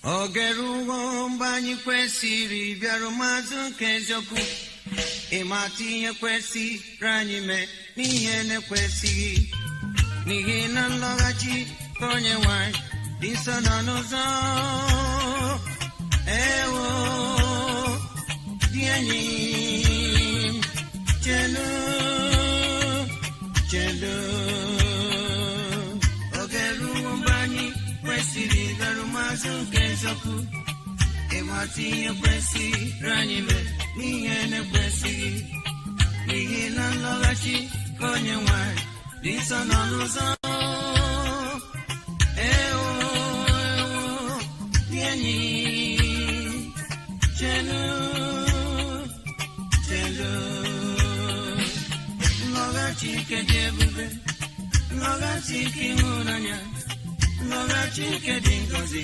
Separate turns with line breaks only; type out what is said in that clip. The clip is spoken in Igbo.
Oge eruwo mgbe anyị kwesịrị bịaru mazụ nke eziokwu, ịmata ihe kwesịrị anyị mee n'ihe na-ekwesịghị, n'ihi na nlọghachi nke onye nwanyị dị nso nọ n'ụzọ. Ewo, dị enyi m, chelu, chelu. Oge eruwo mgbe anyị kwesịrị ịgaru mazụ nke eziokwu, ịmata ihe kwesịrị anyị mee n'ihe na-ekwesịghị, n'ihi na nlọghachi ka onye nwanyị dị nsọ nọ n'ụzọ. Ewo, ewo, dị enyi, chelu, chelu. Nlọghachi nke dị ebube, nlọghachi nke ịhụnanya, nlọghachi nke dị ngọzi.